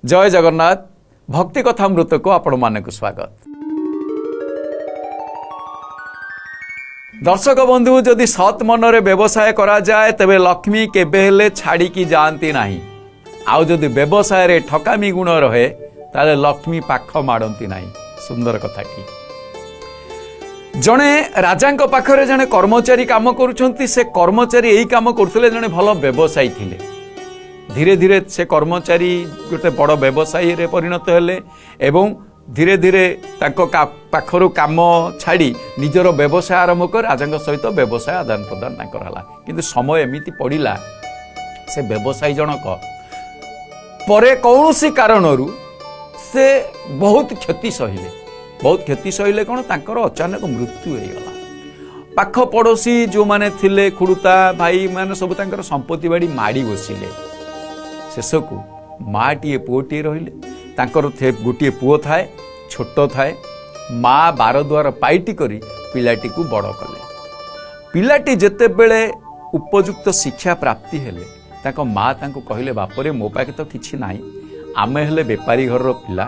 ଜୟ ଜଗନ୍ନାଥ। ଭକ୍ତି କଥାମୃତକୁ ଆପଣମାନଙ୍କୁ ସ୍ୱାଗତ। ଦର୍ଶକ ବନ୍ଧୁ, ଯଦି ସତ୍ ମନରେ ବ୍ୟବସାୟ କରାଯାଏ ତେବେ ଲକ୍ଷ୍ମୀ କେବେ ହେଲେ ଛାଡ଼ିକି ଯାଆନ୍ତି ନାହିଁ। ଆଉ ଯଦି ବ୍ୟବସାୟରେ ଠକାମି ଗୁଣ ରହେ ତାହେଲେ ଲକ୍ଷ୍ମୀ ପାଖ ମାଡ଼ନ୍ତି ନାହିଁ। ସୁନ୍ଦର କଥାଟି। ଜଣେ ରାଜାଙ୍କ ପାଖରେ ଜଣେ କର୍ମଚାରୀ କାମ କରୁଛନ୍ତି। ସେ କର୍ମଚାରୀ ଏଇ କାମ କରୁଥିଲେ, ଜଣେ ଭଲ ବ୍ୟବସାୟୀ ଥିଲେ। ଧୀରେ ଧୀରେ ସେ କର୍ମଚାରୀ ଗୋଟେ ବଡ଼ ବ୍ୟବସାୟୀରେ ପରିଣତ ହେଲେ ଏବଂ ଧୀରେ ଧୀରେ ତାଙ୍କ ପାଖରୁ କାମ ଛାଡ଼ି ନିଜର ବ୍ୟବସାୟ ଆରମ୍ଭ କରି ରାଜାଙ୍କ ସହିତ ବ୍ୟବସାୟ ଆଦାନ ପ୍ରଦାନ ତାଙ୍କର ହେଲା। କିନ୍ତୁ ସମୟ ଏମିତି ପଡ଼ିଲା, ସେ ବ୍ୟବସାୟୀ ଜଣକ ପରେ କୌଣସି କାରଣରୁ ସେ ବହୁତ କ୍ଷତି ସହିଲେ। ବହୁତ କ୍ଷତି ସହିଲେ କ'ଣ, ତାଙ୍କର ଅଚାନକ ମୃତ୍ୟୁ ହେଇଗଲା। ପାଖ ପଡ଼ୋଶୀ ଯେଉଁମାନେ ଥିଲେ, ଖୁଡ଼ୁତା ଭାଇମାନେ ସବୁ ତାଙ୍କର ସମ୍ପତ୍ତି ବାଡ଼ି ମାଡ଼ି ବସିଲେ। ଶେଷକୁ ମାଟିଏ ପୁଅଟିଏ ରହିଲେ। ତାଙ୍କର ଗୋଟିଏ ପୁଅ ଥାଏ, ଛୋଟ ଥାଏ। ମା ବାରଦୁଆର ପାଇଟି କରି ପିଲାଟିକୁ ବଡ଼ କଲେ। ପିଲାଟି ଯେତେବେଳେ ଉପଯୁକ୍ତ ଶିକ୍ଷା ପ୍ରାପ୍ତି ହେଲେ, ତାଙ୍କ ମା ତାଙ୍କୁ କହିଲେ, ବାପରେ, ମୋ ପାଖେ ତ କିଛି ନାହିଁ, ଆମେ ହେଲେ ବେପାରୀ ଘରର ପିଲା,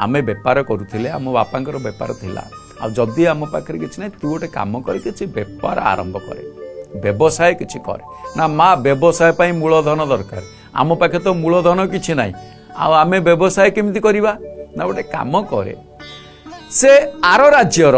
ଆମେ ବେପାର କରୁଥିଲେ, ଆମ ବାପାଙ୍କର ବେପାର ଥିଲା। ଆଉ ଯଦି ଆମ ପାଖରେ କିଛି ନାହିଁ, ତୁ ଗୋଟେ କାମ କରେ, କିଛି ବେପାର ଆରମ୍ଭ କରେ, ବ୍ୟବସାୟ କିଛି କରେ। ନା ମା, ବ୍ୟବସାୟ ପାଇଁ ମୂଳଧନ ଦରକାର, ଆମ ପାଖେ ତ ମୂଳଧନ କିଛି ନାହିଁ, ଆଉ ଆମେ ବ୍ୟବସାୟ କେମିତି କରିବା? ନା, ଗୋଟେ କାମ କରେ, ସେ ଆର ରାଜ୍ୟର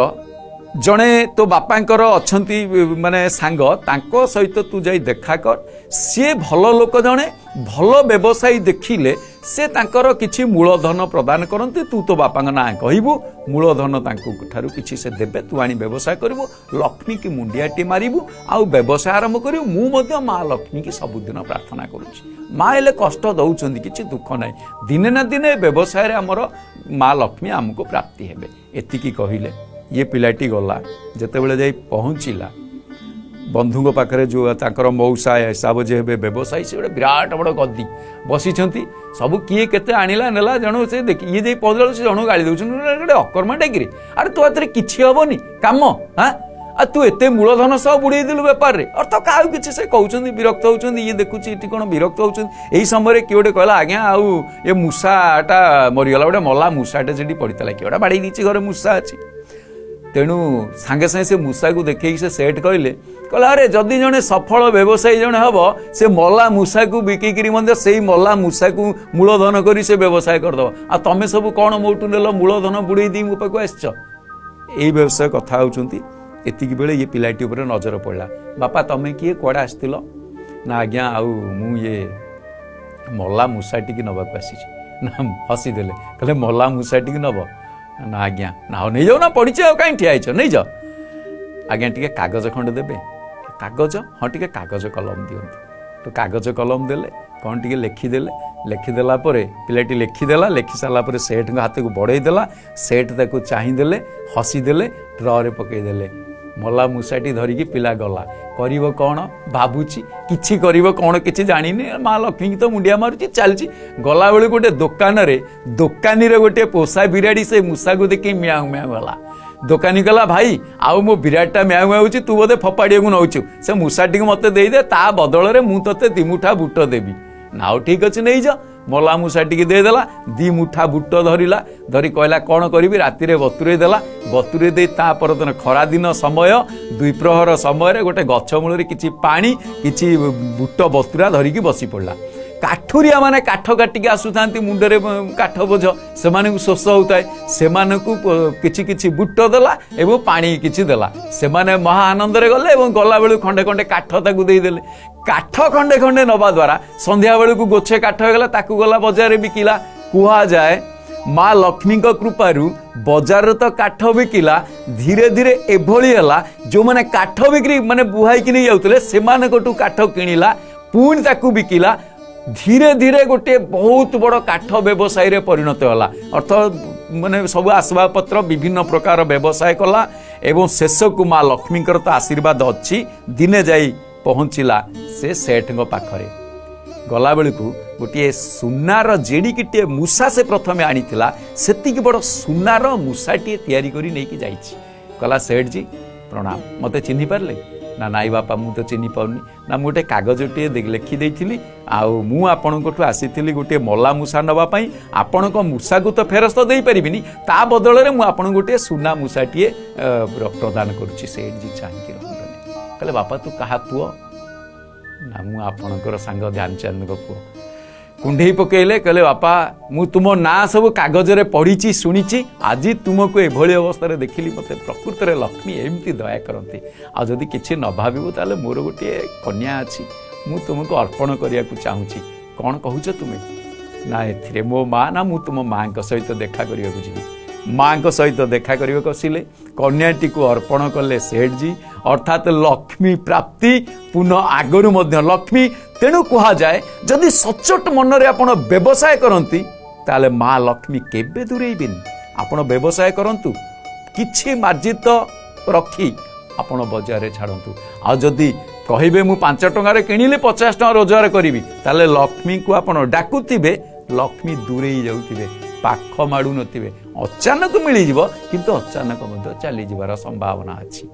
ଜଣେ ତୋ ବାପାଙ୍କର ଅଛନ୍ତି ମାନେ ସାଙ୍ଗ, ତାଙ୍କ ସହିତ ତୁ ଯାଇ ଦେଖା କର। ସିଏ ଭଲ ଲୋକ, ଜଣେ ଭଲ ବ୍ୟବସାୟୀ ଦେଖିଲେ ସେ ତାଙ୍କର କିଛି ମୂଳଧନ ପ୍ରଦାନ କରନ୍ତି। ତୁ ତୋ ବାପାଙ୍କ ନାଁ କହିବୁ, ମୂଳଧନ ତାଙ୍କ ଠାରୁ କିଛି ସେ ଦେବେ, ତୁ ଆଣି ବ୍ୟବସାୟ କରିବୁ, ଲକ୍ଷ୍ମୀକି ମୁଣ୍ଡିଆଟି ମାରିବୁ ଆଉ ବ୍ୟବସାୟ ଆରମ୍ଭ କରିବୁ। ମୁଁ ମଧ୍ୟ ମା ଲକ୍ଷ୍ମୀକି ସବୁଦିନ ପ୍ରାର୍ଥନା କରୁଛି। ମା ହେଲେ କଷ୍ଟ ଦେଉଛନ୍ତି, କିଛି ଦୁଃଖ ନାହିଁ, ଦିନେ ନା ଦିନେ ବ୍ୟବସାୟରେ ଆମର ମା ଲକ୍ଷ୍ମୀ ଆମକୁ ପ୍ରାପ୍ତି ହେବେ। ଏତିକି କହିଲେ। ଇଏ ପିଲାଟି ଗଲା। ଯେତେବେଳେ ଯାଇ ପହଞ୍ଚିଲା ବନ୍ଧୁଙ୍କ ପାଖରେ, ଯେଉଁ ତାଙ୍କର ମଉସା ହିସାବ ଯେ ହେବେ ବ୍ୟବସାୟୀ, ସେ ଗୋଟେ ବିରାଟ ବଡ଼ ଗଦି ବସିଛନ୍ତି। ସବୁ କିଏ କେତେ ଆଣିଲା ନେଲା। ଜଣୁ ସେ ଦେଖି ଇଏ ଯାଇ ପହଞ୍ଚିଲା ବେଳକୁ ସେ ଜଣକୁ ଗାଳି ଦେଉଛନ୍ତି, ଗୋଟେ ଅକର୍ମା କିରେ, ଆରେ ତୋ ହାତରେ କିଛି ହବନି କାମ, ହାଁ, ଆଉ ତୁ ଏତେ ମୂଳଧନ ସହ ବୁଡ଼େଇ ଦେଲୁ ବେପାରରେ। ଅର୍ଥ କାହାକୁ କିଛି ସେ କହୁଛନ୍ତି, ବିରକ୍ତ ହେଉଛନ୍ତି। ଇଏ ଦେଖୁଛି ଏଠି କ'ଣ ବିରକ୍ତ ହେଉଛନ୍ତି। ଏହି ସମୟରେ କିଏ ଗୋଟେ କହିଲା, ଆଜ୍ଞା, ଆଉ ଏ ମୂଷାଟା ମରିଗଲା, ଗୋଟେ ମଲା ମୂଷାଟା ସେଠି ପଡ଼ିଥିଲା, କିଏ ଗୋଟେ ବାଡ଼େଇ ଦେଇଛି, ଘରେ ମୂଷା ଅଛି। ତେଣୁ ସାଙ୍ଗେ ସାଙ୍ଗେ ସେ ମୂଷାକୁ ଦେଖେଇକି ସେ ସେଠ କହିଲେ, ଆରେ ଯଦି ଜଣେ ସଫଳ ବ୍ୟବସାୟୀ ଜଣେ ହେବ, ସେ ମଲା ମୂଷାକୁ ବିକିକିରି ମଧ୍ୟ ସେଇ ମଲା ମୂଷାକୁ ମୂଳଧନ କରି ସେ ବ୍ୟବସାୟ କରିଦେବ। ଆଉ ତମେ ସବୁ କ'ଣ ମୋଠୁ ନେଲ, ମୂଳଧନ ବୁଡ଼େଇ ଦେଇ ମୋ ପାଖକୁ ଆସିଛ। ଏଇ ବ୍ୟବସାୟ କଥା ହେଉଛନ୍ତି। ଏତିକି ବେଳେ ଇଏ ପିଲାଟି ଉପରେ ନଜର ପଡ଼ିଲା। ବାପା, ତମେ କିଏ, କୁଆଡ଼େ ଆସିଥିଲ? ନା ଆଜ୍ଞା, ଆଉ ମୁଁ ଇଏ ମଲା ମୂଷାଟିକି ନେବାକୁ ଆସିଛି। ନା ହସିଦେଲେ, କହିଲେ, ମଲା ମୂଷାଟିକି ନେବ? ନା ଆଜ୍ଞା। ନା ହଉ, ନେଇଯାଉ ନା, ପଡ଼ିଛି ଆଉ କାହିଁ ଠିଆ ହେଇଛ, ନେଇଯାଅ। ଆଜ୍ଞା, ଟିକେ କାଗଜ ଖଣ୍ଡେ ଦେବେ? କାଗଜ? ହଁ, ଟିକେ କାଗଜ କଲମ ଦିଅନ୍ତୁ। ତ କାଗଜ କଲମ ଦେଲେ, କ'ଣ ଟିକେ ଲେଖିଦେଲେ। ଲେଖିଦେଲା ପରେ ପିଲାଟି ଲେଖିଦେଲା। ଲେଖି ସାରିଲା ପରେ ସେଠଙ୍କ ହାତକୁ ବଢ଼େଇ ଦେଲା। ସେଠ ତାକୁ ଚାହିଁଦେଲେ, ହସିଦେଲେ, ଡ୍ରରେ ପକେଇଦେଲେ। ମଲା ମୂଷାଟି ଧରିକି ପିଲା ଗଲା। କରିବ କ'ଣ ଭାବୁଛି, କିଛି କରିବ କ'ଣ କିଛି ଜାଣିନି। ମା ଲକ୍ଷ୍ମୀକି ତ ମୁଣ୍ଡିଆ ମାରୁଛି, ଚାଲିଛି। ଗଲାବେଳକୁ ଗୋଟେ ଦୋକାନରେ, ଦୋକାନୀର ଗୋଟିଏ ପୋଷା ବିରାଡ଼ି ସେ ମୂଷାକୁ ଦେଖି ମିଆଁ ମିଆଁ ଗଲା। ଦୋକାନୀ କହିଲା, ଭାଇ, ଆଉ ମୋ ବିରାଟଟା ମ୍ୟାଁ ମ୍ୟାଁ ହେଉଛି, ତୁ ବୋଧେ ଫୋପାଡ଼ିବାକୁ ନେଉଛୁ, ସେ ମୂଷାଟିକୁ ମୋତେ ଦେଇଦେ, ତା ବଦଳରେ ମୁଁ ତୋତେ 2 ମୁଠା ବୁଟ ଦେବି। ନା ଆଉ ଠିକ୍ ଅଛି, ନେଇଯା। ମଲା ମୂଷାଟିକି ଦେଇଦେଲା। 2 ମୁଠା ବୁଟ ଧରିଲା, ଧରି କହିଲା କ'ଣ କରିବି, ରାତିରେ ବତୁରେଇ ଦେଲା। ବତୁରେଇ ଦେଇ ତା ପରଦିନ ଖରାଦିନ ସମୟ, ଦ୍ୱିପ୍ରହର ସମୟରେ ଗୋଟେ ଗଛ ମୂଳରେ କିଛି ପାଣି କିଛି ବୁଟ ବତୁରା ଧରିକି ବସି ପଡ଼ିଲା। କାଠୁରିଆ ମାନେ କାଠ କାଟିକି ଆସୁଥାନ୍ତି, ମୁଣ୍ଡରେ କାଠ ବୋଝ, ସେମାନଙ୍କୁ ଶୋଷ ହେଉଥାଏ। ସେମାନଙ୍କୁ କିଛି କିଛି ବୁଟ ଦେଲା ଏବଂ ପାଣି କିଛି ଦେଲା। ସେମାନେ ମହା ଆନନ୍ଦରେ ଗଲେ ଏବଂ ଗଲାବେଳକୁ ଖଣ୍ଡେ ଖଣ୍ଡେ କାଠ ତାକୁ ଦେଇଦେଲେ। କାଠ ଖଣ୍ଡେ ଖଣ୍ଡେ ନେବା ଦ୍ୱାରା ସନ୍ଧ୍ୟାବେଳକୁ ଗୋଛେ କାଠ ହେଇଗଲା। ତାକୁ ଗଲା ବଜାରରେ ବିକିଲା। କୁହାଯାଏ ମା ଲକ୍ଷ୍ମୀଙ୍କ କୃପାରୁ ବଜାରରେ ତ କାଠ ବିକିଲା, ଧୀରେ ଧୀରେ ଏଭଳି ହେଲା, ଯେଉଁମାନେ କାଠ ବିକ୍ରି ମାନେ ବୁହାଇକି ନେଇ ଯାଉଥିଲେ ସେମାନଙ୍କଠୁ କାଠ କିଣିଲା, ପୁଣି ତାକୁ ବିକିଲା। ଧୀରେ ଧୀରେ ଗୋଟିଏ ବହୁତ ବଡ଼ କାଠ ବ୍ୟବସାୟୀରେ ପରିଣତ ହେଲା। ଅର୍ଥ ମାନେ ସବୁ ଆସବାବପତ୍ର ବିଭିନ୍ନ ପ୍ରକାର ବ୍ୟବସାୟ କଲା ଏବଂ ଶେଷକୁ ମା ଲକ୍ଷ୍ମୀଙ୍କର ତ ଆଶୀର୍ବାଦ ଅଛି, ଦିନେ ଯାଇ ପହଞ୍ଚିଲା ସେ ସେଠଙ୍କ ପାଖରେ। ଗଲାବେଳକୁ ଗୋଟିଏ ସୁନାର ଜେଡ଼ିକିଟିଏ ମୂଷା ସେ ପ୍ରଥମେ ଆଣିଥିଲା, ସେତିକି ବଡ଼ ସୁନାର ମୂଷାଟିଏ ତିଆରି କରି ନେଇକି ଯାଇଛି। କହିଲା, ସେଠଜୀ ପ୍ରଣାମ, ମୋତେ ଚିହ୍ନି ପାରିଲେ? ନା ନାଇଁ ବାପା, ମୁଁ ତ ଚିହ୍ନି ପାରୁନି। ନା, ମୁଁ ଗୋଟେ କାଗଜଟିଏ ଲେଖି ଦେଇଥିଲି ଆଉ ମୁଁ ଆପଣଙ୍କଠୁ ଆସିଥିଲି ଗୋଟିଏ ମଲା ମୂଷା ନେବା ପାଇଁ। ଆପଣଙ୍କ ମୂଷାକୁ ତ ଫେରସ୍ତ ଦେଇପାରିବିନି, ତା ବଦଳରେ ମୁଁ ଆପଣଙ୍କୁ ଗୋଟିଏ ସୁନା ମୂଷାଟିଏ ପ୍ରଦାନ କରୁଛି। ସେଠଜି ଚାହିଁକି ରହିଗଲେ। କହିଲେ, ବାପା, ତୁ କାହା ପୁଅ? ନା, ମୁଁ ଆପଣଙ୍କର ସାଙ୍ଗ ଧ୍ୟାନଚାନ୍ଦଙ୍କ ପୁଅ। କୁଣ୍ଢେଇ ପକେଇଲେ। କହିଲେ, ବାପା, ମୁଁ ତୁମ ନାଁ ସବୁ କାଗଜରେ ପଢ଼ିଛି, ଶୁଣିଛି। ଆଜି ତୁମକୁ ଏଭଳି ଅବସ୍ଥାରେ ଦେଖିଲି, ମୋତେ ପ୍ରକୃତରେ ଲକ୍ଷ୍ମୀ ଏମିତି ଦୟା କରନ୍ତି। ଆଉ ଯଦି କିଛି ନ ଭାବିବୁ, ତାହେଲେ ମୋର ଗୋଟିଏ କନ୍ୟା ଅଛି, ମୁଁ ତୁମକୁ ଅର୍ପଣ କରିବାକୁ ଚାହୁଁଛି। କ'ଣ କହୁଛ ତୁମେ? ନା, ଏଥିରେ ମୋ ମା। ନା, ମୁଁ ତୁମ ମାଙ୍କ ସହିତ ଦେଖା କରିବାକୁ ଯିବି। ମାଙ୍କ ସହିତ ଦେଖା କରିବାକୁ ଆସିଲେ, କନ୍ୟାଟିକୁ ଅର୍ପଣ କଲେ ସେଠଜୀ। ଅର୍ଥାତ୍ ଲକ୍ଷ୍ମୀ ପ୍ରାପ୍ତି ପୁନଃ ଆଗରୁ ମଧ୍ୟ ଲକ୍ଷ୍ମୀ। ତେଣୁ କୁହାଯାଏ, ଯଦି ସଚ୍ଚୋଟ ମନରେ ଆପଣ ବ୍ୟବସାୟ କରନ୍ତି, ତାହେଲେ ମା ଲକ୍ଷ୍ମୀ କେବେ ଦୂରେଇବେନି। ଆପଣ ବ୍ୟବସାୟ କରନ୍ତୁ, କିଛି ମାର୍ଜିତ ରଖି ଆପଣ ବଜାରରେ ଛାଡ଼ନ୍ତୁ। ଆଉ ଯଦି କହିବେ ମୁଁ 5 ଟଙ୍କାରେ କିଣିଲି, 50 ଟଙ୍କା ରୋଜଗାର କରିବି, ତାହେଲେ ଲକ୍ଷ୍ମୀଙ୍କୁ ଆପଣ ଡାକୁଥିବେ, ଲକ୍ଷ୍ମୀ ଦୂରେଇ ଯାଉଥିବେ, ପାଖ ମାଡ଼ୁନଥିବେ। ଅଚାନକ ମିଳିଯିବ, କିନ୍ତୁ ଅଚାନକ ମଧ୍ୟ ଚାଲିଯିବାର ସମ୍ଭାବନା ଅଛି।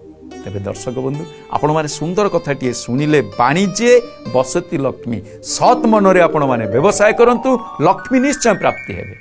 ତେବେ ଦର୍ଶକ ବନ୍ଧୁ, ଆପଣମାନେ ସୁନ୍ଦର କଥାଟିଏ ଶୁଣିଲେ, ବାଣିଜ୍ୟେ ବସତି ଲକ୍ଷ୍ମୀ। ସତ୍ ମନରେ ଆପଣମାନେ ବ୍ୟବସାୟ କରନ୍ତୁ, ଲକ୍ଷ୍ମୀ ନିଶ୍ଚୟ ପ୍ରାପ୍ତି ହେବେ।